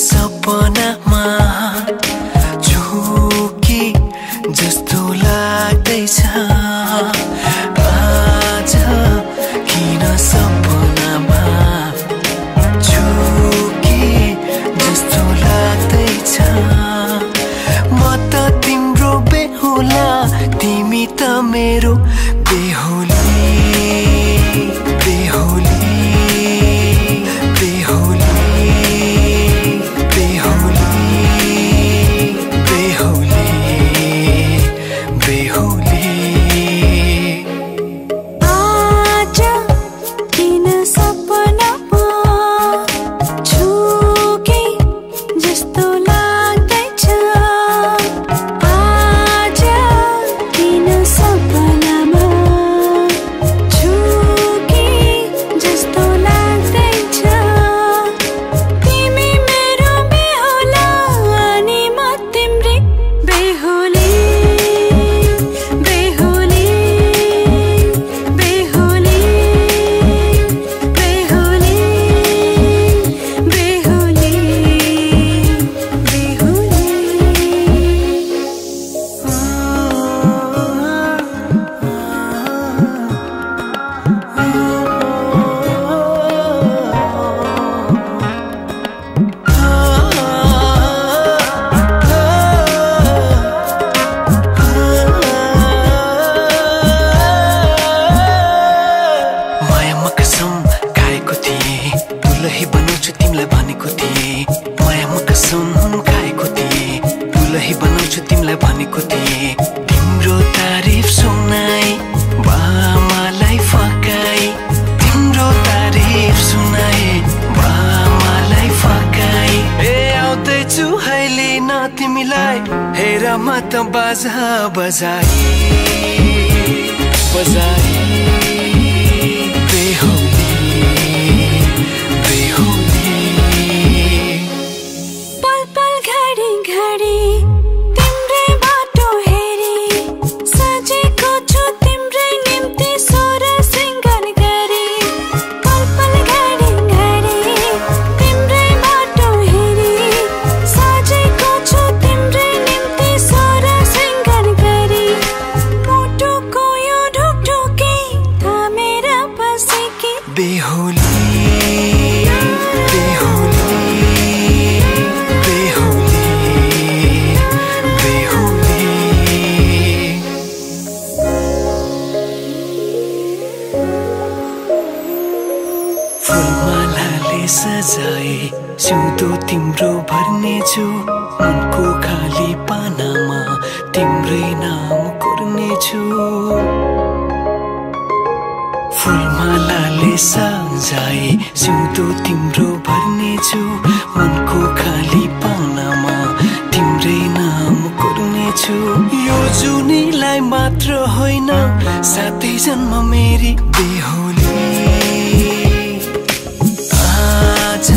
सपनामा झुकी जस्तो लाग्दैछ आज किन सपनामा झुकी जस्तो लाग्दैछ म त तिम्रो बेहुला तिमी त मेरो बेहुली बेहुली तिमीलाई भनेको थिए तिम्रो तारिफ सुनाई बामालाई फकाई तिम्रो तारिफ सुनाई बामालाई फकाई ए आउँदैछु अहिले न तिमीलाई हेर म त बाजा बजाई बजाई बेहुली बेहुली पल पल घडी घडी बेहुली बेहुली बेहुली बेहुली फुलमालाले सजाए सिउँदो तिम्रो भर्नेछु मनको खाली पानामा तिम्रै नाम कोर्नेछु फुलमालाले सजाए सिउँदो तिम्रो भर्नेछु मनको खाली पानामा तिम्रै नाम कोर्नेछु यो जुनीलाई मात्र होइन साथै जन्म मेरी बेहुली आज